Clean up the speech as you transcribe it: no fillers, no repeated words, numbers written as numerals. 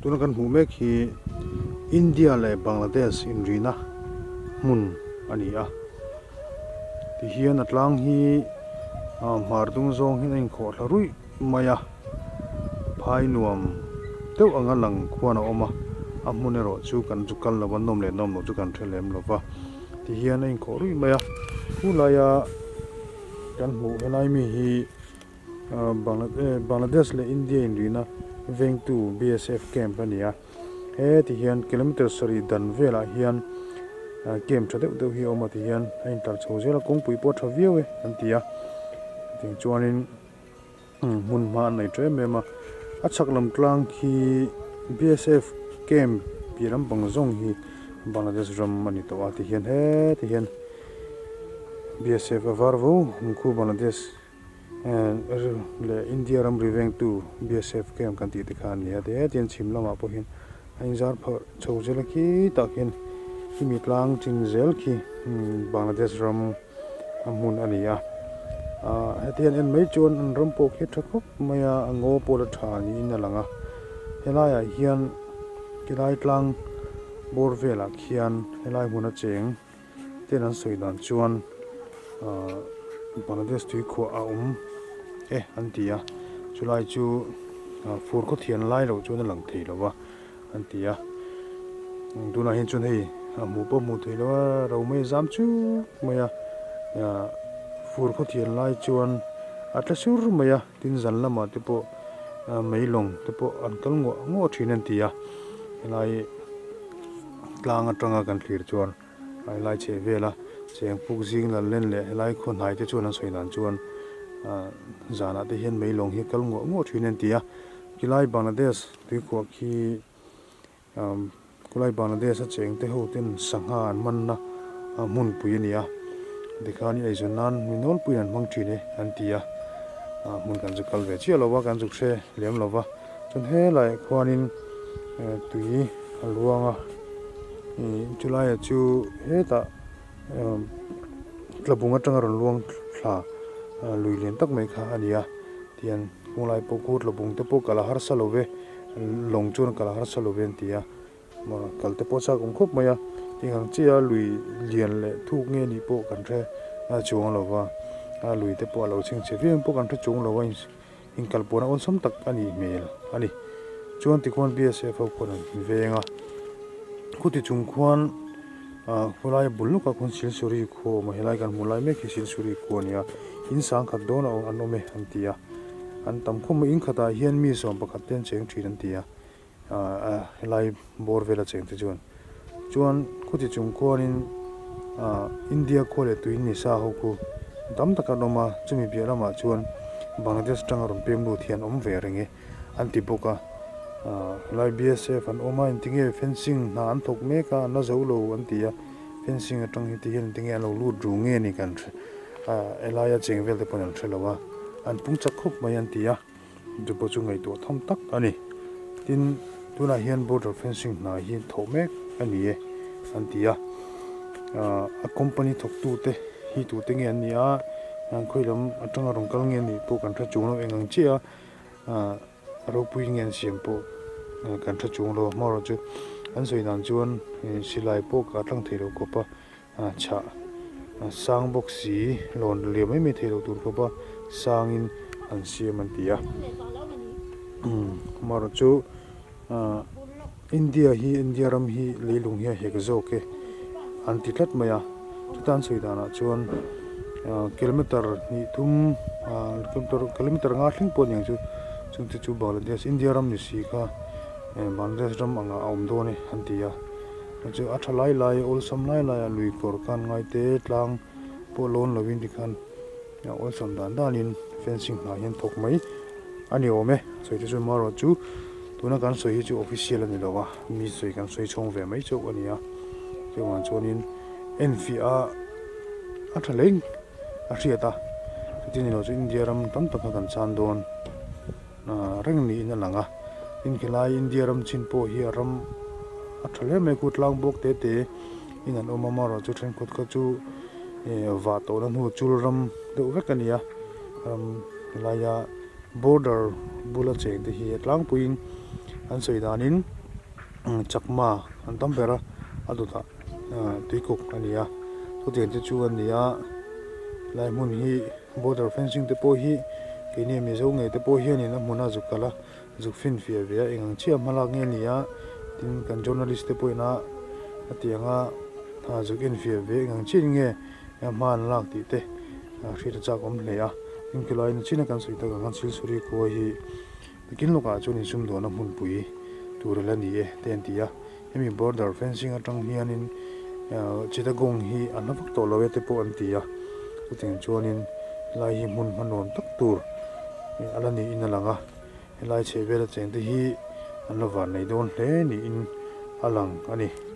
Tuna kan hmuh mek hi India leh Bangladesh inrina hmun a ni a. Tihian a tlang hi hmar dung zawng hian a inkhawh thla ruih mai a, phai nuam deuh anga lang khuan a awm a, a hmun erawh chu kan chu kal lova nawm leh nawm loh chu kan hre lem lova. Tihian a inkhawh ruih mai a, khulaia kan hmuh helai mi hi. Bangladesh leh India inrihna vengtu BSF camp a ni a, heti hian kilometer sarih dan velah hian camp tha deuh deuh hi a awm a ti hian a intlar chho zel a, kawngpui pawh a tha viau e an ti a, chutiang chuanin hmun hma an nei tha em em a, a chhak lam tlang khi BSF camp piah lampang zawng hi Bangladesh ram a ni tawh a ti hian heti hian BSF a var vo hmukhu Bangladesh. Leh India ramri vengtu BSF camp kan tih te kha an ni a, ti hian chhim lamah pawh hian a inzar phawrh chho zel a khi tah khian khimi tlang chin zel khi Bangladesh ram a hmun a ni a, ah heti hian en mai chuan an ram pawh khi a tha khawp mai a, a ngaw pawh la tha niin a lang a, helaiah hian tilai tlang bawr velah khian helai hmun a cheng. Ten an sawi dan chuan ahh Bangladesh tui khuah a awm e an ti a, chulai chu fur khaw thian lai loh chuan a lang thei lo va an ti a, tunah hian chuan hei a hmuh pawh hmuh theih loh a ro mai a zam chuk mai a, ahh fur khaw thian lai chuan a tla sur mai a, tin zan lamah te pawh mei lawng te pawh an kal nguah nguah thin an ti a, helai. Tlang atanga kan thlir chuan helai chheh vela cheng puk zing lal len leh helai khaw hnai te chuan an sawi dan chuan ah zanah te hian mei lawng hi kal nguah nguah thin a ni ti a, khilai Bangladesh tuikhuah khi umm khulai Bangladesh a cheng te ho ten sangha an manna hmunpui a ni a, tikhan i eizawn nan mi nawlpuiin an hmang thin e an ti a, ah hmun kan chu kal ve chiah lo va kan zuk hre lem lo va. Chuan helaiah khuanin tui a luang a, ih chulaiah chu hetah tlabung atanga rawn luang thla lui lian tak mai kha a ni a, tihian khunglai pawh khu tlabung te pawh kal a harsa lo ve, lawng chuan kal a harsa lo ve an ti a, kal te pawh a chak awm khawp mai a, eng ang chiah a lui lian leh thuk nge nih pawh kan hre chuang lo va, a lui te pawh a lo chhingchhe viau ang pawh kan hre chuang lo a. Inkalpuan a awlsam tak a nih hmel a ni. Chuan tikhuan BSF ho khuan an veng a, khuti chung khuan ah khawlai bul lawkah khuan Silsuri khua a awm a, helai kan hmuh lai mek hi Silsuri khua a ni a, in sangkhat dawn a an awm e an ti a, an tam khawm mai, in khatah hian mi 11 te an cheng thin an ti a, ah helai bawr vela cheng te chuan. Chuan khuti chung khuanin ah India khua leh tui ni sa ho khu tam tak an awm a, chumi piah lamah chuan Bangladesh atanga rawn pem lut hi an awm ve reng e an ti bawk a. Ah helai BSF an awm a, engtinge fencing hna an thawk mek a, an la zo lo an ti a, fencing atang hi ti hian engtinge an lo lut ru nge ni kan hre ah helaia cheng vel te pawhin an hre lo a, an pung chak khawp mai an ti a. Chu pawh chu ngaihtuah tham tak a ni. Tin, tunah hian border fencing hna hi thawh mek a ni e an ti a. Ahh a company thawktute hi tute nge an ni a, khawi lam atanga rawn kal nge nih pawh kan hre chung lo eng ang chiah a, ahh ropui nge an siam pawh kan hre chung lo. Hmarawh chu an sawi dan chuan silai pawh ka tlang thei lo khawp a. Chhah sang bawk si lawn liam mai mai thei lo tur khawpa sangin an siam an ti a amaherawh chu India hi India ram hi leilung hi a hek zawk e an ti tlat mai a chuta an sawi danah chuan kilometer hnih thum kilometer nga thleng pawh aniang chu chungte chu Bangladesh India ram ni si kha Bangladesh ram angah a awm dawn e an ti a. Chu a tha lai lai awlsam lai lai a lui kawr khan ngai te tlang pawh lawn lo in tikhan awlsam dan dan in fencing hnah hian thawk mai a ni awm e sawi te chu marawh chu tuna kan sawi hi chu official a ni lo a mi sawi kan sawi chhawng ve mai chauh a ni a chuvang chuan in enfiah a a tha hle a hriat a chuti ni lo chu India ram tam tak kha kan chan dawn reng niin a lang a tin khilai India ram chin pawh hi a ram a tha hle mai khu tlang bawk te te in an awm a amaherawhchu chu thenkhat kha chu eh vah tawhna hnu chul ram deuh vek a ni a ram helaia border bula cheng te hi a tlangpuiin an sawi danin. Chakma an tam ber a, a dawtah tuikuk a ni a, chutiang te chu a ni a, helai hmun hi border fencing te pawh hi keini Mizo ngei te pawh hianin a hmun a zuk kalh a, zuk finfiah ve a, eng ang chiah hmalak nge ni a, tin kan journalist te pawhin a a ti ang a, zuk enfiah ve eng ang chiah nge hma an lak tih te hriat a chak awm hle a, tin khilai nachina kan sawi tak ang khan Silsuri khua hi. Bikin lawkah chuan insumdawnna hmunpui tur a la ni e te an ti a, hemi border fencing atang hianin Chittagong hi a hla vak tawh lo e te pawh an ti a, chutiang chuanin helai hi hmun hma nuam tak tur a la niin a lang a, helai chhehvela chengte hi an la van nei dawn hle niin a lang a ni.